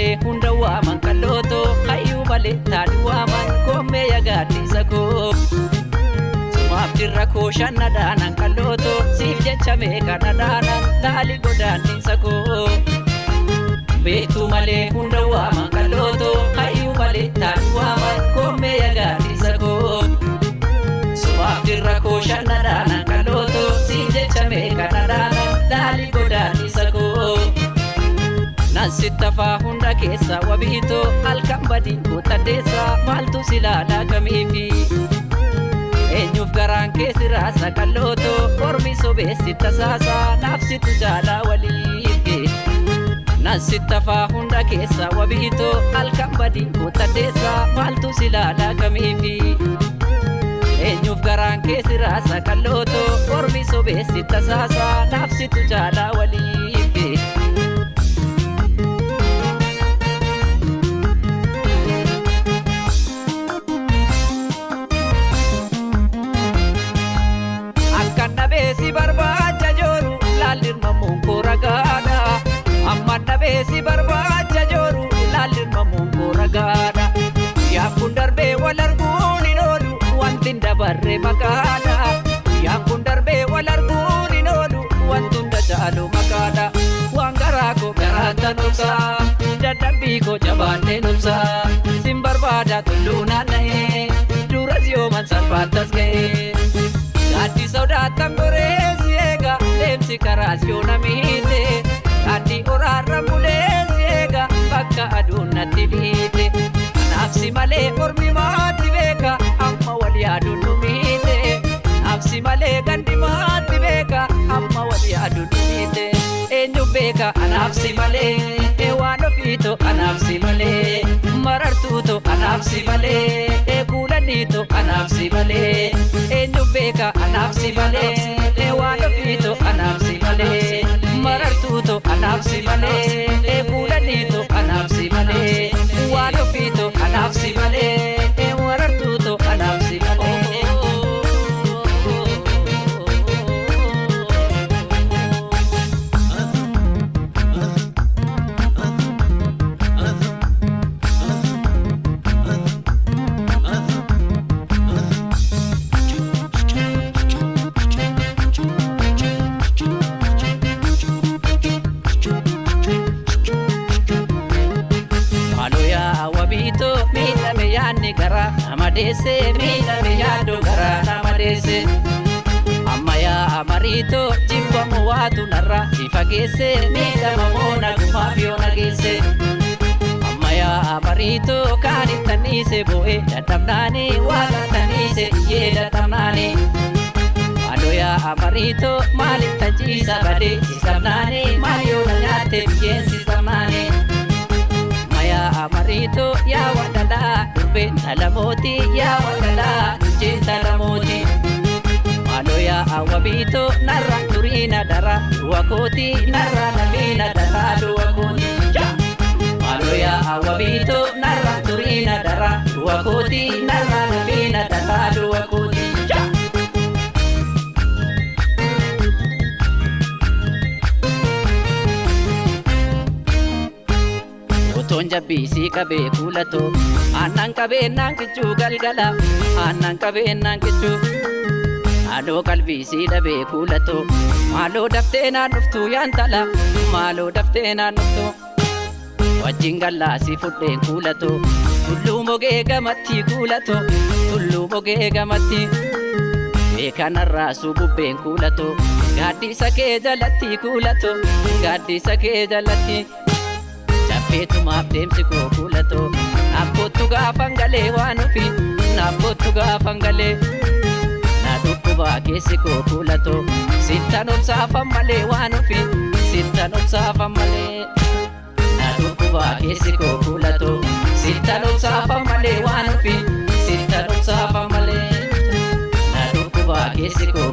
malee hunda waaman qallootoo hayyuu malee taadhi waaman koommee yagaadhiisa koo. Sumaaf dirra koo shannadhaanan qallootoo siif jecha meeqa dhadhaanan laali godaannisa koo. Beektuu malee hunda waaman qallootoo hayyuu malee taadhi waaman koommee yagaadhiisa koo. Sumaaf dirra koo shannadhaanan qallootoo siif jecha meeqa dhadhaanan laali godaannisa koo. Nan sittafaa hunda keessa wabiitoo halkan badii kootaddeessa maaltu silaalaa kamiifi. Eenyuuf garaan keessi raasa qallootoo ormi sobeessi tasaasaa naaf situ caalaa waliifi. Nan sittafaa hunda keessa wabiitoo halkan badii kootaddeessa maaltu silaalaa kamiifi. Eenyuuf garaan keessi raasa qallootoo ormi sobeessi tasaasaa naaf situ caalaa waliifi. Akkan dhabeessi barbaacha jooru laalli koo ragaadha. Amman dhabeessi barbaacha jooru laalli koo ragaadha. Guyyaan kun darbee wal arguun hin oolu wanti hin dabarre maqaadha. Guyyaan kun darbee wal arguun hin oolu wanti hunda caalu maqaadha. Waan garaa koo garaattan obsaa dadhabbii koo jabaanneen obsaa. Sin barbaada tulluu naanna'ee duras yooman salphaattas ga'ee. Gaaddii sodaatan goreessi eega deemsi karaas yoo na miite. Gaaddii oraarra buleessi eega bakka aduun natti dhiite. Anaaf si malee ormi maatti beeka amma wal yaaduun nu miite. Anaaf si malee gandi maatti beeka amma wal yaaduun nu miite. Eenyu beeka anaaf si malee waan ofiitu anaaf si malee marartuutu anaaf si malee kuulaniitu anaaf si malee eenyu beeka anaaf si malee waan ofiitu anaaf si malee marartuutu anaaf si malee kuulaniitu anaaf si malee waan ofiitu anaaf si malee marartuutu anaaf si malee. Maaloo yaa wabiitoo miidhame yaadni garaa nama deesse miidhame yaaddu garaa nama deesse. Amma yaa mariitoo jibbamu waatu narra si fageesse miidhama moo nagumaaf yoo nageesse. Amma yaa mariitoo kaan ittaniise bo'e dadhabnaani waaqa taniise iyyee dadhabnaani. Maaloo yaa mariitoo maaliif tachiisa badee sisabnaani maal yoo na nyaatte biyyeen sisabnaani. Maya amarito yaa wadalaa durbeen talamooti yaa wadalaa durbeen talamooti. Maaloo yaa awwabiito narra turiina dara du'a kooti narra nafiina dara du'a kooti. Maaloo yaa awwabiito narra turiina dara du'a kooti narra nafiina dara du'a kooti. Otoon jabbiisii qabee kuulatoo aannan qabeennaan kichuu galgala aannan qabeennaan kichuu. Maaloo qalbiisii dhabee kuulatoo maaloo daftee naan dhuftuu yaantala maaloo daftee naan dhuftuu. Wajjin gallaasii fudheen kuulatoo tulluu mogee gamatti kuulatoo tulluu mogee gamatti. Beekanarraa sububbeen kuulatoo gaaddisa kee jalatti kuulatoo gaaddisa kee jalatti. Chaffeetumaaf deemsi koo kuulatoo naaf kottu gaafan galee waan ofii naaf kottu gaafan galee. Na dhukkubaa keessi koo kuulatoo sittan obsaafan malee waan ofii sittan obsaafan malee. Na dhukkubaa keessi koo kuulatoo sittan obsaafan malee waan ofii sittan obsaafan malee. Na dhukkubaa keessi koo